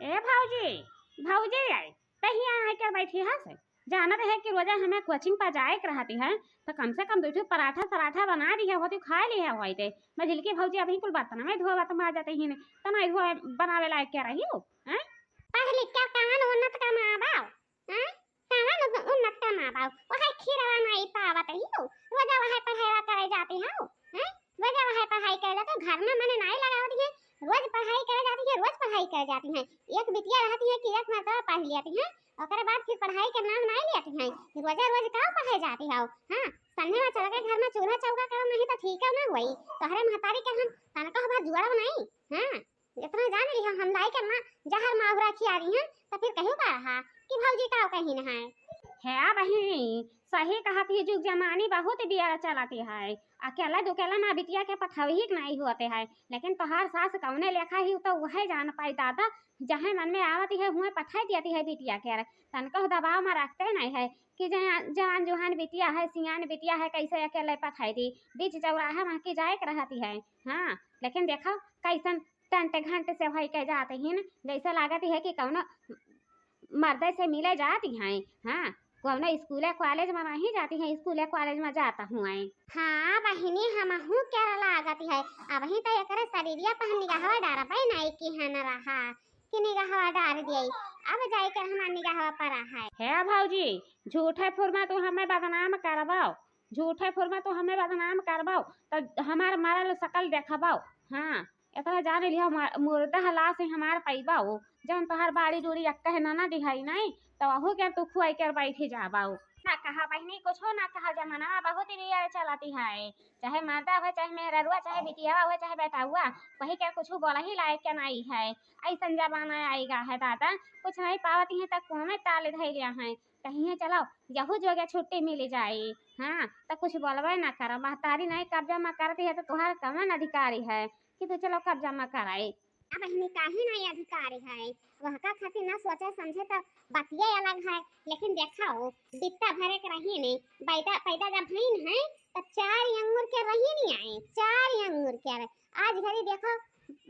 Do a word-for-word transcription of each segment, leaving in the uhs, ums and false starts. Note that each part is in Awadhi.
ए भौजी, भौजी आई, तहिया आके बैठी हस। जानत है कि रोजा हमें कोचिंग पर जाए के रहती है, तो कम से कम दो ठो पराठा सराठा बना दिहे होती, खाए लिहे होते। मझिलकी भौजी अभी कुल बर्तन में धोवत माजत ही नहीं, तो नहीं धोए बनावे लायक क्या रही हो, हैं? पढ़ लिख के कवन उन्नत कमाबाओ, हैं? कवन उन-, उन्नत कमाबाओ? वही खीरवा नहीं पावत ही हो, रोजा वही पढ़ाई करे जाती हो, हैं? रोजा वही पढ़ाई करे जाती हो, घर में मने नहीं लगावत ही, रोज पढ़ाई करे जाती है, रोज पढ़ाई करे जाती है। एक बिटिया रहती है कि एक मरतबा पढ़ लेती है, ओकरे बाद फिर पढ़ाई के नाम नहीं लेती है। रोजा रोज का पढ़े जाती हो? हाँ, संझे में चल के घर में चूल्हा चौका करो, नहीं तो ठीक है ना वही। तोहरे महतारी के हम तनका भर जुआड़ब नहीं। हाँ, इतना जान ली हम, हम लाई के ना जहर माहुरा खिया रही हैं, तो फिर कहू का रहा कि भौजी का कहीं न है। है बहिनी, सही कहत ही, जुग जमानी बहुत बिया चलती है। अकेला दुकेला ना बिटिया के पठौही के नहीं होते है, लेकिन तोहार सास कौने लेखा ही तो वह जान पाई दादा, जहे मन में आवती है हुए पठाई देती है बिटिया के। तनको दबाव में रखते नहीं है कि जहाँ जवान जुहान बिटिया है, सियान बिटिया है, कैसे अकेले पठाई दी, बीच चौराहा में की जाए के रहती है। हाँ, लेकिन देखो कैसन टंट घंट से होई के जात हिन, जैसे लागत है कि कौनो मर्दे से मिले जाती हैं। हाँ, कौनो स्कूले कॉलेज में नहीं जाती हैं, स्कूले कॉलेज में जाता हुआ। हाँ बहिनी, हमहू के लागत है, अबही तो एकरे शरीरिया पर निगाहवा डारबे नहीं की है न रहा कि निगाहवा डार दिए, अब जाए के हमार निगाहवा पर है। हे भौजी, झूठे फुरमा तू हमें बदनाम करबाओ, झूठे फुरमा तू हमें बदनाम करबाओ, तो हमार मरल शकल देखबाओ। हाँ, इतना जान लिया, मर-, मुर्दा हला से हमार पैबा हो, जौन तोहार बाड़ी डोरी अक्का है ननद है नहीं, तो वहू के तू खुआई कर बैठी जाबा हो। ना कहा बहिनी, कुछ ना कहा, जमाना बहुत ही बिया चलती है, चाहे मर्दा हो, चाहे मेहररुआ, चाहे बिटियावा हो, चाहे बेटावा, वही के कुछ बोला ही लायक के नहीं है। ऐसन जमाना आएगा है दादा, कुछ नहीं पावती है तो कुएं में ताले धैलिया है, कहीं चलो यहू जोगे छुट्टी मिली जाई। हाँ, तो कुछ बोलबे ना करो, महतारी नहीं कब्जा में करती है तो तुम्हारा कवन अधिकारी है कि तू चलो कब्जा में कराई। अब बहिनी काहे नहीं अधिकारी है, वह का खातिर ना सोचे समझे तो बतिये अलग है, लेकिन देखो बित्ता भरे के रही ने, पैदा पैदा जब भईन है तो चार अंगुर के रही नहीं आए, चार अंगुर के। आज घड़ी देखो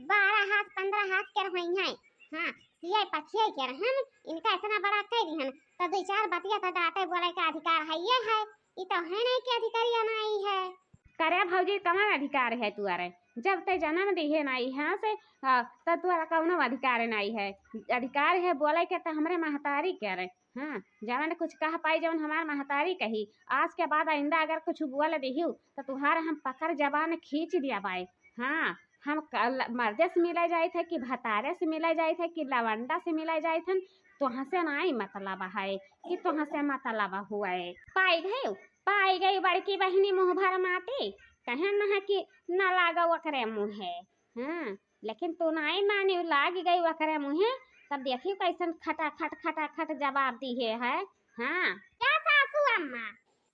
बारह हाथ पन्द्रह हाथ के रही है। हाँ, सिए पथिए के रहन, इनका इतना बड़ा कह दिहन तो दो चार बतिया तो डांटे बोले का अधिकार है ये है, ई तो है नहीं कि अधिकारिया नहीं है। करे भौजी, कवन अधिकार है तुअरे? जब ते जन्म दिहे नाई है से, आ, तब तुअरा कवनो अधिकार नाई है। अधिकार है बोले के तो हमरे महतारी के रे। हाँ, जवन कुछ कह पाई, जवन हमार महतारी कही, आज के बाद आइंदा अगर कुछ बोल दिहू तो तुहार हम पकड़ जबान खींच दिया बाई। हाँ, हम क-, ल-, मर्दे से मिले जाइत है कि भतारे से मिले जाइत है कि लवंडा से मिले जाइत है, तोहसे नाई मतलब है कि तोहसे मतलब हुए। पाई गई, पाई गई बड़की बहिनी मुँह भर माटी, कहे न है कि न लागो ओकरे मुँहे। हाँ, लेकिन तू नाई मानी, लाग गई ओकरे मुँहे, तब देखियो कैसन खटाखट खटाखट जवाब दिहे है। हाँ। क्या सासू अम्मा,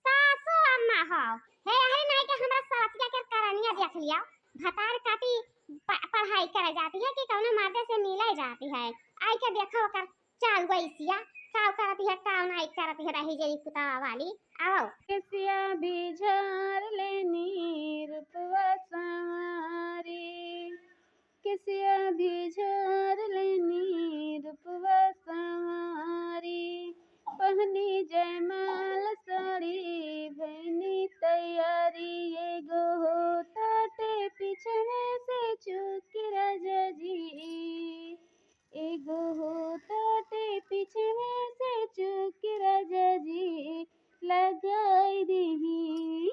सासू अम्मा हो, हे हरी नाई के हमरा सवतिया के करनिया देख लिया, भतार काटी प-, पढ़ाई करे जाती है कि कौनो मर्दे से मिले जाती है, आई के देखो ओकर चाल वैसिया, का करती है, का नाई करती है, रही जे कुतावा वाली। आओ। केसिया भी झार लेनी रूपवा संवारी, केसिया भी झार लेनी रूपवा संवारी, पहनी जयमाल साड़ी भैनी तैयारी, एगो हो ताटे पिछवे से चूक राजा जी, एगो हो ताटे पिछवे से चूक राजा जी, लगाई दीही,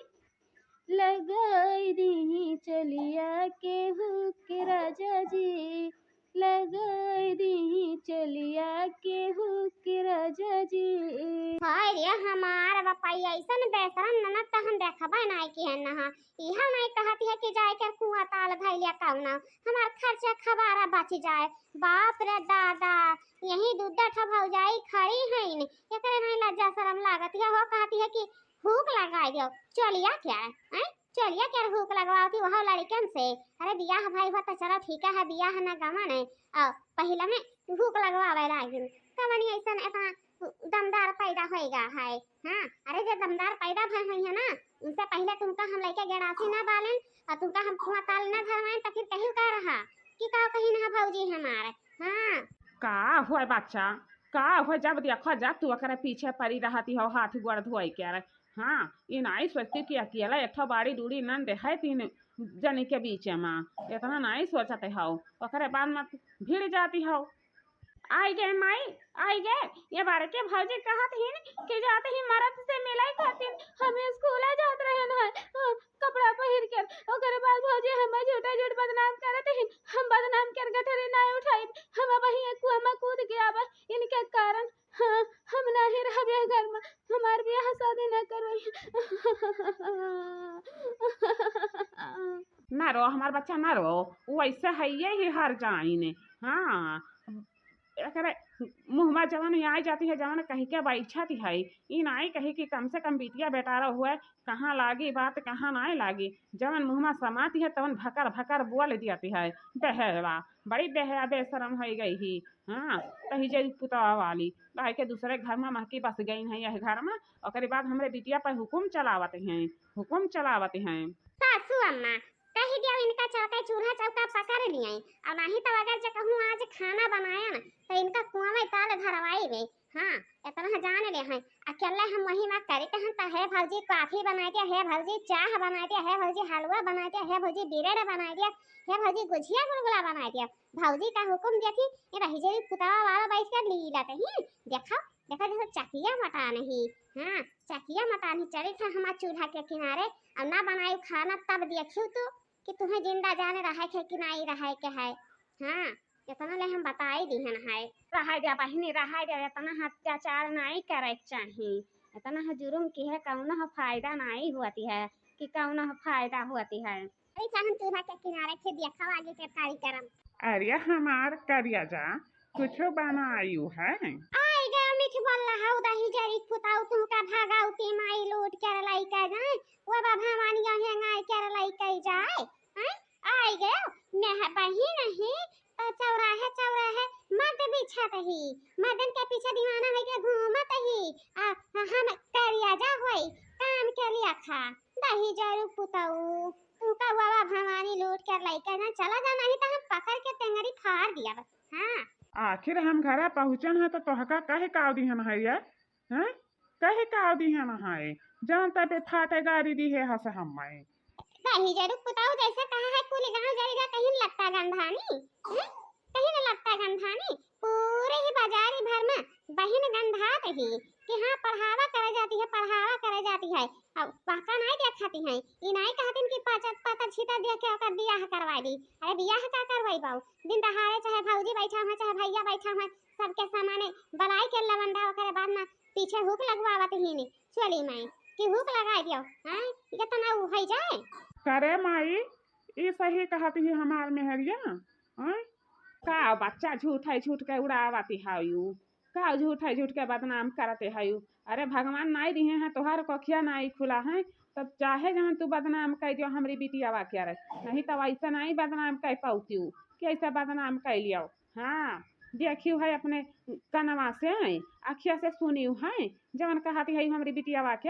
लगाई दीही चलिया के हुक राजा जी, लगाई दीही चलिया के हुक राजा जी। हाय रे हमार बापा, ऐसन बेशरम ननद त हम देखबे नाई की है नहा। इहा नाई कहती है कि जाए के कुआं ताल धैलिया कौना, हमार खर्चा खबारा बच जाए। बाप रे दादा, यही दू दू ठो भौजाई खड़ी हईन, एकरे नाई लज्जा शरम लागत है हो, कहती है कि हुक लगाई दियो। चलिया क्या है, हैं? चलिया क्या हुक लगवावती वह लड़कन से? अरे बियाह भाई हुआ तो चलो ठीक है, बियाह ना गमन है, और पहले में हुक लगवावे लागिन। कवनी ऐसन इतना दमदार पैदा होएगा है। हाँ, अरे जे दमदार पैदा भय हुई है ना, उनसे पहले तुमका हम लइके गेड़ासी ना बालेन और तुमका हम कुआं ताल ना धरवाएन, तो फिर कहियो का रहा कि का कही ना भौजी हमारे। हाँ, का हुआ बच्चा, का हुआ? जब देखो जब तू ओकरे पीछे पड़ी रहती हो, हाथ गोड़ धोए के। अरे हाँ, ई नाई सोचती कि अकेला एक ठो बाड़ी डूड़ी नंद है, तीन जनी के बीच में इतना नाई सोचते हो, ओकरे बाद में भिड़ जाती हो। आई गे माई, आई गे। ये बारे के भौजी कहत हिन कि जात ही मरद से मिले खातिर हम स्कूल जात रहन है, हाँ, कपड़ा पहिर के। ओकरे बाद भौजी हम झूठा झूठ बदनाम करत हिन। हम बदनाम कर गठरी ना उठाई, हम वही कुआं में कूद के आबे। इनके कारण, हाँ, हम नहीं रहबे घर में, हमार ब्याह शादी ना करवाई। ना रो हमार बच्चा, ना रो। वो ऐसे है, ये ही हर जाइन। हाँ, एकरे मुँह में जवन आइ जाती है, जवन कहि के बैठत है, ई नाई कही कि कम से कम बिटिया बेटारा हुए, कहाँ लागी बात, कहाँ नाई लागी। जवन मुँह में समाती है, तवन भकर भकर बोल दियाती है। बेहया, बड़ी बेहया बेशरम होइ गई ही। हाँ, तही जे पुतवा वाली, काहे के दूसरे घर में महकी बस गई है, यह घर में, ओकरे बाद हमरे बिटिया पर हुकुम चलावत हैं, हुकुम चलावत हैं। सासू अम्मा, कहि दियो इनका चौका चूल्हा चौका पकड़ लिए, और नहीं तो अगर जे कहूँ आज खाना बनाया ना, तो इनका कुआं में ताल धरवाई बे। हाँ, इतना जान ले हैं, अकेले हम वही में करी कहन तो हे भौजी कॉफी बनाइ दिया, हे भौजी चाह बनाइ दिया, हे भौजी हलवा बनाइ दिया, हे भौजी ब्रेड बनाइ दिया, हे भौजी गुझिया गुलगुला बनाइ दिया। भौजी का हुकुम देखी, ये रही जेरी पुतवा वाला बैठ के लीला कहीं। देखो, देखो, देखो, चकिया मटान ही। हाँ, चकिया मटान ही चली था हमार चूल्हा के किनारे, और ना बनाई खाना, तब देखियो तू कि तुम्हें जिंदा जाने रहे के कि नाई रहे के है। हाँ, इतना ले हम बताई दिहन है। रहाय द्या बहिनी, रहाय द्या, इतना अत्याचार नाई करे के चाही, इतना ह जुर्म की है, कौनो ह फायदा नाई होती है कि कौनो ह फायदा होती है। अरे चाहन चूल्हा के किनारे के देखा आगे के कार्यक्रम। अरे हमार करिया जा, कुछो बनायु है? आई गे मीठ बोल रहा दही जरी पुताऊ, तुमका भगाउती माई लूट कर लइके जाए, वो बा भवानी यहीं आई कर लइके जाए। हैं? आई गे, मैं बहिन ही तो चौराहे चौराहे मर्द बिछत ही, मर्दन के पीछे दीवाना होइके घूमत ही। आ हम करिया जा होई, काम के लिया खा, दही जरू पुताऊ, तू कौआ भवानी लूट कर लइके ना चला जा, नहीं तो हम पकड़ के टेंगरी फाड़ दिया। हाँ। आखिर हम घरा पहुँचन है तो तोहका कहे काव दिहन है ये? हैं? कहे काव दिहन है? जान तबे फाटे गारी दिहे हस हम्मे। दही जरू पुताऊ जैसे कहा है कुल गाँव जरी जा कहीं लत्ता गंधानी। हैं? कहीं न लत्ता गंधानी। पूरे ही बाजारी भर में बहिन गंधात ही कि हाँ पढ़ावा करे जाती है, पढ़ावा करे जाती है। अब वहका नाई देखती हैं, ई नाई कहतिन कि पाचर पातर छीतर देख के ओकर बियाह करवाई दी। अरे बियाह का करवाई बाऊ, दिन दहाड़े चाहे भौजी बैठा है, चाहे भैया बैठा है, सबके सामने बलाई के लवंडा ओकरे बाद में पीछे हुक लगवावत हीनी चोली में कि हुक लगाई दियो, हैं? इतना उ होइ जाए। करे माई, ई सही कहत ही हमार मेहरिया, हैं? का बच्चा झूठ है, झूठ के उड़ावत है यू, का झूठ है, झूठ के बदनाम करते है यू। अरे भगवान नाई दिहे हैं, तोहार कोखिया नाई खुला है, तब चाहे जवन तू बदनाम कर दियो हमरी बिटियावा के रे, नहीं तो ऐसा नाई बदनाम कर पाउती कि ऐसा बदनाम कर लियो। हाँ, देखियो है अपने कनवा से, अखिया से सुनियो है, जवन कहती है हमरी बिटियावा के।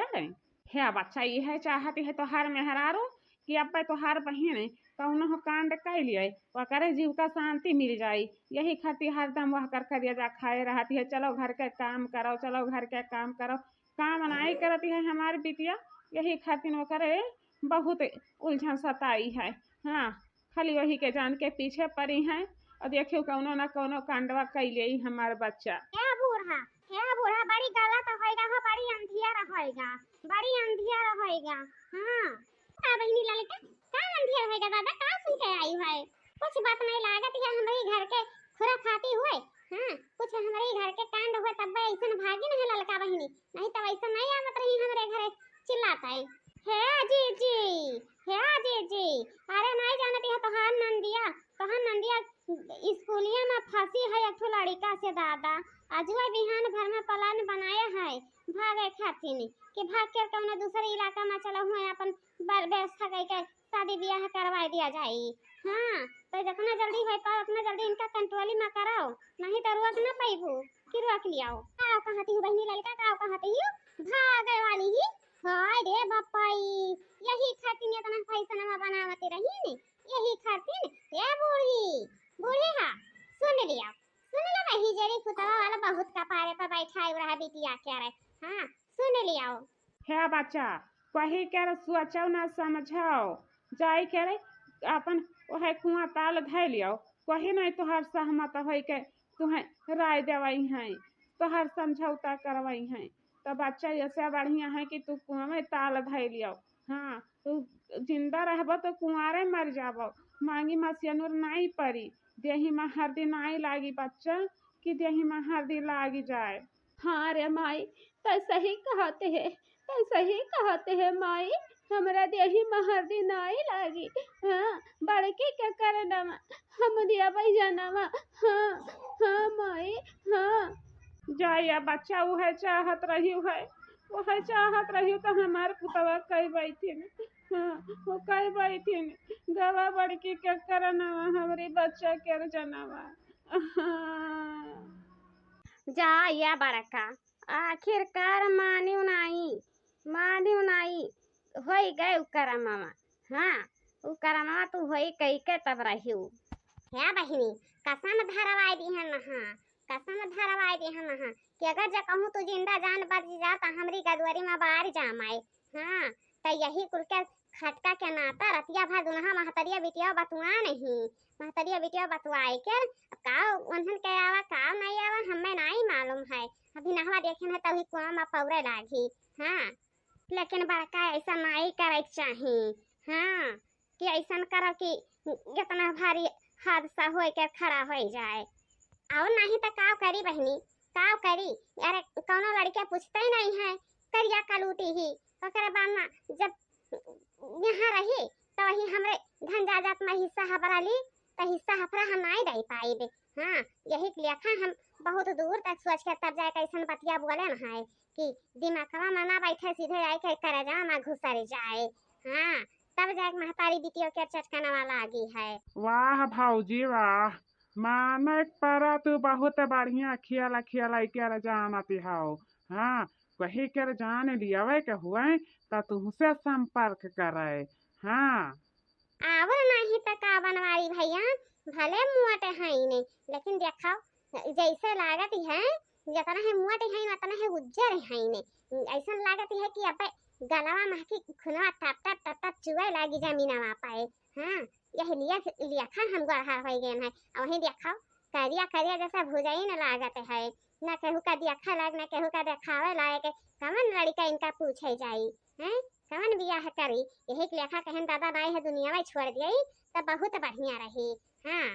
हे बच्चा, इहे चाहती है तोहार मेहरारू कि अब्बे तोहार बहिन कौनो हो कांड कर लिए, ओकरे जीव का शांति मिल जाई। यही खातिर हरदम वह कर करिया जा खाए रहती है, "चलो घर के काम करो, चलो घर के काम करो।" काम नाई करती है हमार बिटिया, यही खातिर ओकरे बहुत उलझन सताई है। हाँ, खाली वही के जान के पीछे पड़ी हैं और देखियो कौनो ना कौनो कांडवा कइले ही हमार बच्चा। हे बूढ़ा, हे बूढ़ा, बड़ी गलत होइगा हो, बड़ी अंधियार होइगा, बड़ी अंधियार होइगा। हाँ, का बहिनी ललिता, का अंधियार होइगा दादा, का सुन के आई है? कुछ बात नहीं लागत है हमरे घर के खुराफाती हुए। हाँ, कुछ हमरे घर के कांड हुए तब ऐसन भागी नहीं ललका बहिनी, नहीं तो ऐसा नहीं आवत रही हमरे घरे चिल्लात है। हे जीजी, हे जीजी, अरे नहीं जानती है तोहार नंदिया, तोहार नंदिया स्कूलिया में फंसी है एक ठो लड़िका से दादा। अजुए बिहान भर में plan बनाए है भागे खातिर कि भाग के कौनो दूसरे इलाका में चलो हुए अपन बर-, व्यवस्था करके शादी ब्याह करवाई दिया जाई। हाँ, तो जितना जल्दी होइ पाओ उतना जल्दी इनका control में कराओ, नहीं तो रोक ना पैबू कि रोक लियाओ। का कहती हूँ बहिनी ललिता, का कहती हूँ? भागे वाली ही। हाय रे बप्पई, यही खातिर इतना फैसनवा बनावत रही ने, यही खातिर। ए बूढ़ी, बूढ़ी हा, सुन लिया, सुन ले बहिनी। मेरी पुतवा वाला बहुत कपारे पर बैठा रहा बिटिया के रे। हाँ, सुन लियो। हे बच्चा, कही के रे सोचो ना समझो, जाई के रे अपन ओहे कुआं ताल धै लियो। कही नहीं तोहर सहमत होई के तुहें राय देवई हैं, तोहर समझौता करवई हैं। तो बच्चा, ऐसे बढ़िया है कि तू कुआं में ताल धै लियो। हाँ, तू जिंदा रहबो तो कुंवारे मर जाबो, मांगी मा सेनुर नाई परी, देही मा हरदी नाई लागी बच्चा, कि देही मा हरदी लागी जाए। हाँ रे माई, तै सही कहत है, तै सही कहत है माई, हमरा देही मा हरदी नाई लागी। हाँ, बड़की के करनमा हम दिया भाई जनवा। हाँ, हाँ माई, हाँ। जाया बच्चा, उहे चाहत रही है, उहे चाहत रही तो हमार पुतवा कई बैठिन। हाँ, वो कई बैठिन, गवा बड़की के करनवा हमरी बच्चा के जनवा। हाँ। जाया बड़का, आखिरकार मानियो नाई, मानियो नाई, होई गए उ करमवा। हाँ, उ करमवा तू होई कई के तब रहियो। हे बहिनी, कसम धरवाई दिहन हाँ, कसम धरवाई दिहन हाँ कि अगर जे कहूँ तू जिंदा जान बच जा त हमरी गदवरी में बार जा माई। हाँ, त यही कुल के खटका के नाता रतिया भर दुनहा महतरिया बिटिया बतुआ नहीं, महतरिया बिटिया बतुआई के अब का उन्हन के आवा, का नहीं आवा, हमें नहीं मालूम है। अभी नहवा देखे है तभी कुआं में पौरे लागी। हाँ, लेकिन बड़का ऐसा नाई करे के चाही। हाँ, कि ऐसन करो कि इतना भारी हादसा होए के खड़ा हो जाए। और नहीं तो काव करी बहिनी, काव करी? अरे कौनो लड़के पूछते ही नहीं है, करिया कलूटी ही। ओकरे बाद ना जब यहाँ रही तो वही हमरे धन जायदाद में हिस्सा हबरा ली, तो हिस्सा हफरा हम नहीं दे पाइबे। हाँ, यही के लेखा हम बहुत दूर तक सोच के तब जाए कैसन बतिया बोले न है कि दिमागवा में ना बैठे, सीधे जाए के करेजा में घुसर जाए। हाँ, तब जाए के महतारी बिटियों के चटकनवा लागी है। वाह भौजी वाह, माने परा तू बहुत बढ़िया खेल खेल के जानती हो। हाँ, वही के जान लियावे के हुए त तुहसे संपर्क करे। हाँ। और नहीं त का बनवारी भैया, भले मोट हईन, लेकिन देखो जैसे लागत है, जितना है मोट हईन उतना है उज्जर हईन। ऐसन लागत है कि अब गलवा महकी खुनवा टप टप टप टप चुए लागी जमीनवा पे। हाँ, यही लिए लेखा हम गोरहर हो गए हैं। और वही देखो करिया करिया जैसा भुजाई न लागत है, न केहू का देखा लायक, न केहू का देखावे लायक। कवन लड़का इनका पूछे जाई? हैं? कवन बियाह करी? यही के लेखा कहन दादा नाई है दुनिया में छोड़ दिए त बहुत बढ़िया रही। हाँ।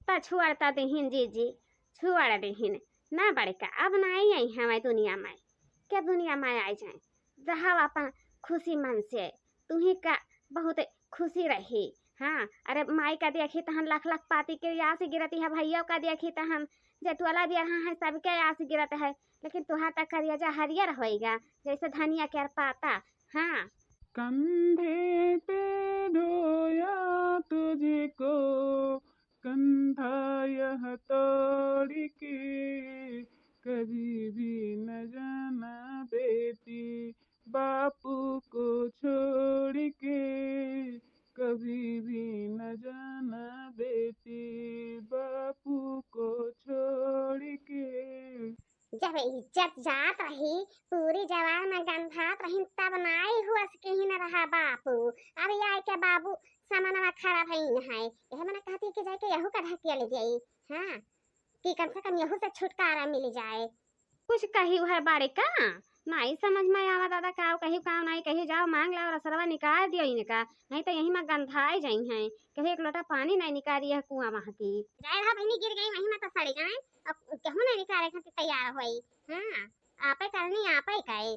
त छोड़ त दिहिन जीजी, छोड़ दिहिन। ना बड़का, अब नाई आई हमें दुनिया में। क्या दुनिया में आई जाए? रहा अपन खुशी मन से, तुही का बहुत खुशी रही। हाँ, अरे माई का देखी तहन लख लख पाती के आस गिरती है, भैया का देखी तहन जे टोला बिरहा है सबके आस गिरत है, लेकिन तुहार त करिया हरियर होइगा जैसे धनिया के पाता। हाँ। कंधे पे ढोया तुझको, कंधा यह तोड़ के, कभी भी न जाना बेटी, बापू को छोड़ के, कभी भी न जाना बेटी, बापू को छोड़ के। जब इज्जत जात रही, पूरी जवार में गंधात रही, तब नाई हुआ से कहीं न रहा बापू। अब आए के बाबू समनवा खड़ा भईन है, यह मने कहती कि जाके यहू का ढकेल जाई। हाँ, कि कम से कम यहू से छुटकारा मिल जाए। कुछ कही है बड़का, नाई समझ में आवा दादा, काव कही काव नाई कही, जाओ मांग लाओ रसरवा निकाल दियो इनका, नहीं तो यही में गंधाए जाई हैं। कही एक लोटा पानी नहीं निकाली है कुआं वहाँ की। जाए रहा बहिनी, गिर गई वहीं में तो सड़ जाए, अब केहू नहीं निकाले खातिर तैयार होई। हाँ, आपे करनी आपे कहे।